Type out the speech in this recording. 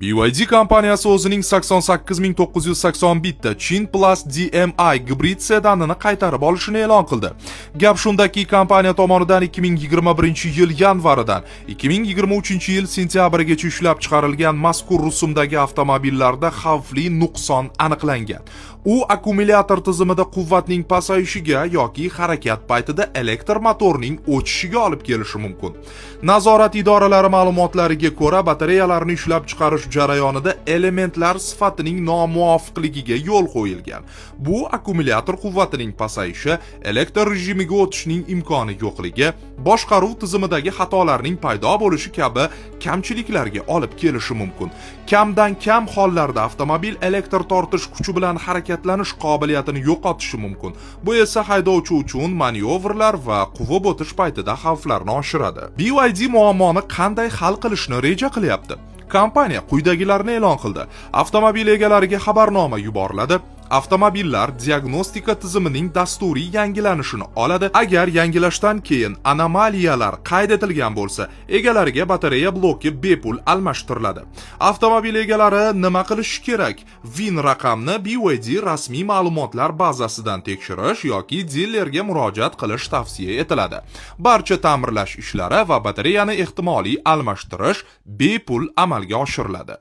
BYD kompaniyasi o'zining 88 981 ta Qin Plus DM-i gibrid sedanini qaytarib olishini e'lon qildi. Gap shundaki, kompaniya tomonidan 2021-yil yanvaridan 2023-yil sentyabrigacha ishlab chiqarilgan mazkur rusumdagi avtomobillarda xavfli nuqson aniqlangan. U akkumulyator tizimida quvvatning pasayishiga yoki harakat paytida elektr motorning o'chishiga olib kelishi mumkin. Nazorat idoralari ma'lumotlariga ko'ra, batareyalarni ishlab chiqarish jarayonida elementlar sifatining nomuvofiqligiga yo'l qo'yilgan. Bu akkumulyator quvvatining pasayishi, elektr rejimiga o'tishning imkoni yo'qligi, boshqaruv tizimidagi xatolarning paydo bo'lishi kabi kamchiliklarga olib kelishi mumkin. Kamdan kam hollarda avtomobil elektr tortish kuchi bilan harakatlanish qobiliyatini yo'qotishi mumkin. Bu esa haydovchi uchun manyovrlar va quvib o'tish paytida xavflarni oshiradi. BYD muammoni qanday hal qilishni reja qilyapti? Kompaniya quyidagilarni e'lon qildi. Avtomobil egalariga xabarnoma yuboriladi. Avtomobillar diagnostika tizimining dasturiy yangilanishini oladi. Agar yangilashdan keyin anomaliyalar qayd etilgan bo'lsa, egalariga batareya bloki bepul almashtiriladi. Avtomobil egalari nima qilishi kerak? VIN raqamni BYD rasmiy ma'lumotlar bazasidan tekshirish yoki dilerga murojaat qilish tavsiya etiladi. Barcha ta'mirlash ishlari va batareyani ehtimoliy almashtirish bepul amalga oshiriladi.